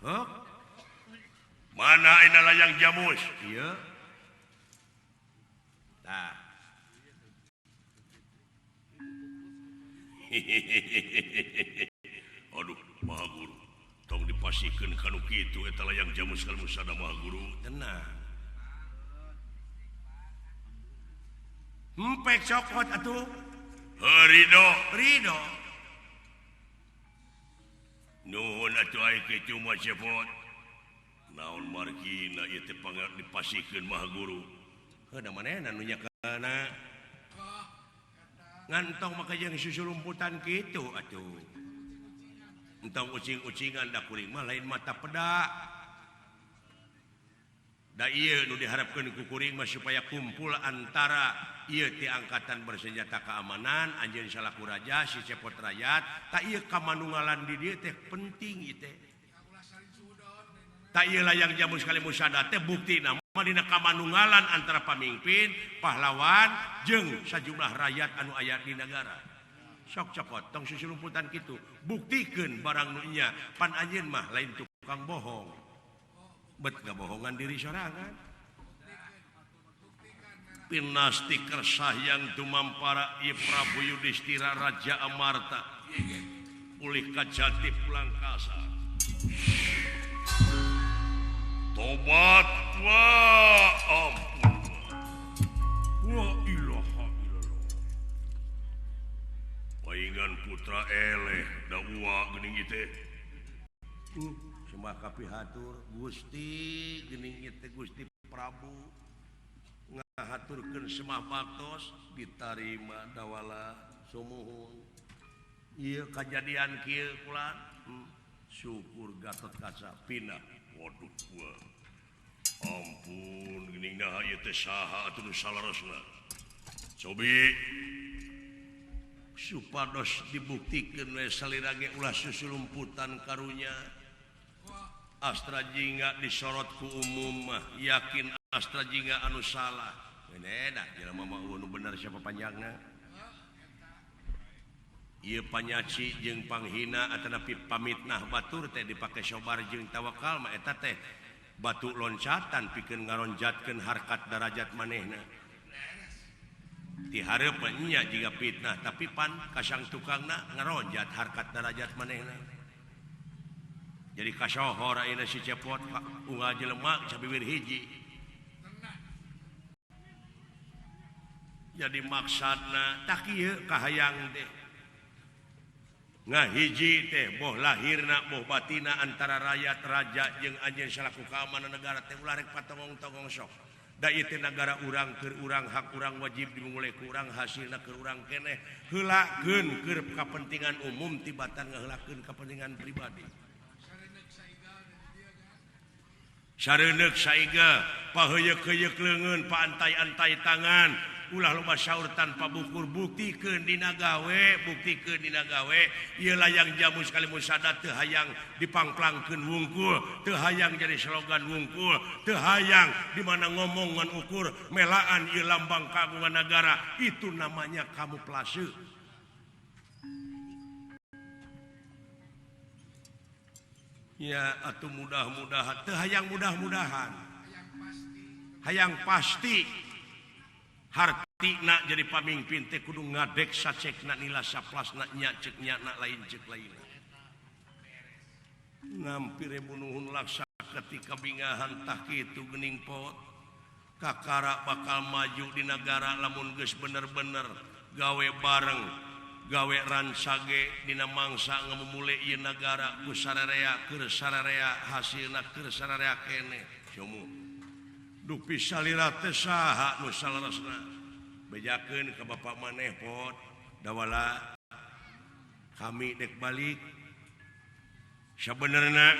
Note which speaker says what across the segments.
Speaker 1: Hah?
Speaker 2: Mana ini layang jamus?
Speaker 1: Iya. Tah.
Speaker 2: Aduh, Maha Guru. Tong dipasihkeun kanu kitu eta layang jamus kalmu sada Maha Guru.
Speaker 1: Tenang. Empek cokot atuh.
Speaker 2: Ridho,
Speaker 1: Ridho.
Speaker 2: Nuhun atuh ai kitu mah cepot. Naon margina ieu teh pangar dipasihkeun Maha Guru.
Speaker 1: Heuh da manehna nu nyakeuna. Ngantong maka jeung susulumputan kitu atuh. Entong ucing-ucingan da kuring mah lain mata peda. Da ieu nu diharapkeun ku kuring mah supaya kumpul antara ieu ti angkatan bersenjata keamanan anjeun salaku raja si cepot rakyat tak ieu kamanunggalan di dieu teh penting ieu teh. Tak ieu layang jamus kali musada teh buktina mah dina kamanunggalan antara pamimpin, pahlawan jeung sajumlah rakyat anu aya di nagara. Sok cokot tong susulumputan kitu buktikeun barang nu nya pan anjeun mah lain tukang bohong. Bet ngabohongan diri sorangan.
Speaker 2: Pinasti kersahyang tumampara ieu Prabu Yudhistira Raja Amarta pulih ka jati pulang kasa. Tobat wa ampun. Wa ilaha illallah. Paingan putra eleh da uwa geuning ieu teh.
Speaker 1: Sembah kapihatur Gusti geuning ieu teh Gusti Prabu ngahaturkeun semah baktos ditarima dawala sumuhun. Ieu kajadian kieu kula syukur Gatot Kaca
Speaker 2: pindah. Waduh gua. Ampun geuning naha ieu teh saha atuh nu salarosna. Cobi
Speaker 1: supados dibuktikeun we salira ge ulah susulumputan karunya. Astra Jingga disorot ku umum mah yakin Astra Jingga anu salah. Enak jelema mah nu bener siapa panjangna. Ieu panyaci jeung panghina atanapi pamitnah batur teh dipake sobar jeung tawakal mah eta teh batu loncatan pikeun ngaronjatkeun harkat darajat manehna. Ti hareup nya jiga fitnah tapi pan kasang tukangna ngaronjat harkat darajat manehna. Jadi kasohor ayeuna si cepot unggal jelema sabiwir hiji. Jadi maksudna tak kieu kahayang teh. Ngahiji teh boh lahirna boh batina antara rakyat raja jeung anjeun salaku keamanan negara teh ulah rek patongong-tongong sok. Da ieu teh nagara urang keur urang hak urang wajib dimulai ku urang hasilna keur urang keneh heulakeun keur kapentingan umum tibatan ngaheulakeun kepentingan pribadi. Sareundeuk saiga paheuyeuk-heuyeuk leungeun paantai-antai tangan ulah loba saur tanpa bukur buktikeun dina gawe buktikeun dina gawe ieu layang jamus kali musada teu hayang dipangplangkeun wungkul teu hayang jadi slogan wungkul teu hayang di mana ngomong ngan ukur melaan ieu lambang kagungan negara itu namanya kamuflase. Ya atuh mudah-mudahan teu hayang mudah-mudahan hayang pasti hartina jadi pamimpin teh kudu ngadek sacekna nila saplasna nya ceuk nya na lain ceuk lain. Ngampir bunuhun laksa ketika bingahan tah kitu geuning pot kakara bakal maju di nagara lamun geus bener-bener gawe bareng gawe ransage dina mangsa ngamumule ieu nagara ku sararea keur sararea hasilna keur sararea keneh. Cumu dupi salira teh saha nu salarasna bejakeun ka bapak maneh pot dawala kami dek balik sabenerna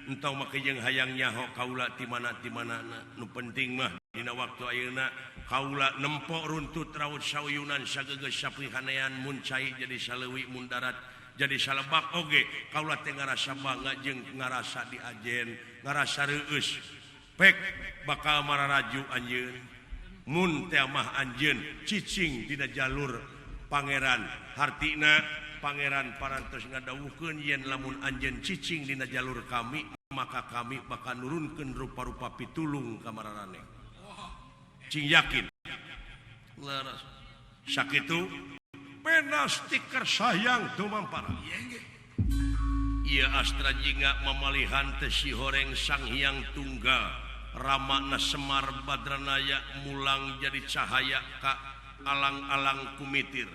Speaker 1: entong make jeung hayang nyaho kaula ti mana ti manana nu penting mah dina waktu ayeuna kaula nempok runtut raut sauyunan sagegeus sapihanean mun cai jadi saleuwi mun darat jadi salebak oge kaula teh ngarasa bangga jeung ngarasa diajen ngarasa reueus pek bakal mararaju anjeun mun teh mah anjeun cicing dina jalur pangeran hartina pangeran parantos ngadawuhkeun yen lamun anjeun cicing dina jalur kami maka kami bakal nurunkeun rupa-rupa pitulung ka mararaneh. Cing yakin. Leres. Sakitu penasti kersayang tumampara. Ieu Astra Jingga mamalihan teh si horeng Sang Hyang Tunggal Ramana Semar Badranaya mulang jadi cahaya ka alang-alang kumitir.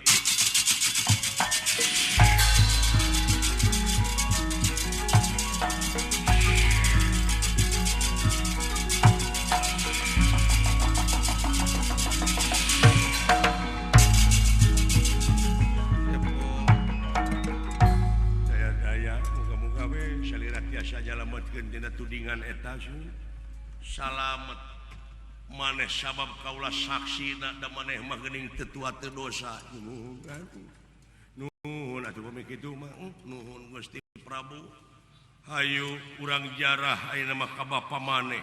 Speaker 1: Tudingan eta salamet maneh sabab kaula saksi da maneh mah geuning teu tua teu dosa. Nuhun atuh pami kitu mah nuhun Gusti Prabu. Hayu urang jarah ayeuna mah ka bapa maneh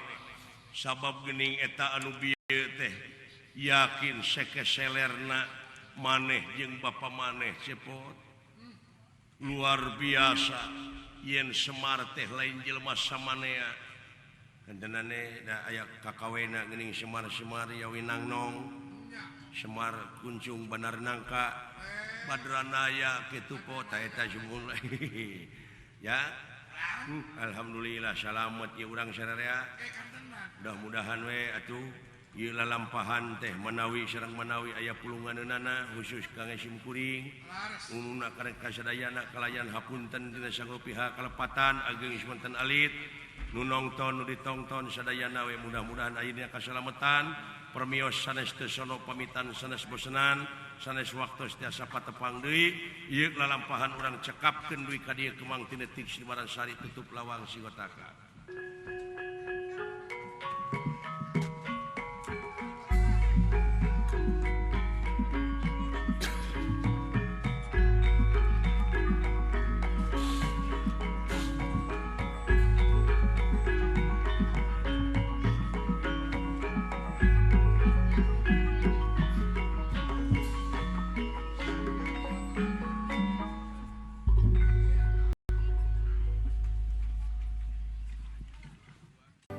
Speaker 1: sabab geuning eta anu bieu teh yakin sekeselerna maneh jeung bapa maneh cepot luar biasa. Yen Semar teh lain jelema samanea kantenane da aya kakawena geuning Semar-semar ya winangnong Semar kuncung banar nangka Badranaya kitu po ta eta sumul ya. Alhamdulillah salamet ieu urang sararea. Mudah-mudahan we atuh ieu lalampahan teh manawi sareng manawi aya pulunganeunana khusus kangge simkuring ununa karek kasadayana kalayan hapunten dina sagala pihak kalepatan ageng ismanten alit nu nongton nu ditongton sadayana we mudah-mudahan ayeuna kasalametan permios sanes teu sono pamitan sanes bosenan sanes waktos tiasa patepang deui ieu lalampahan urang cekapkeun dugi ka dieu kemang tinetik Silimaran Sari tutup lawang Sigotaka.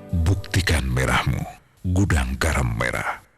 Speaker 3: Buktikan merahmu, Gudang Garam Merah.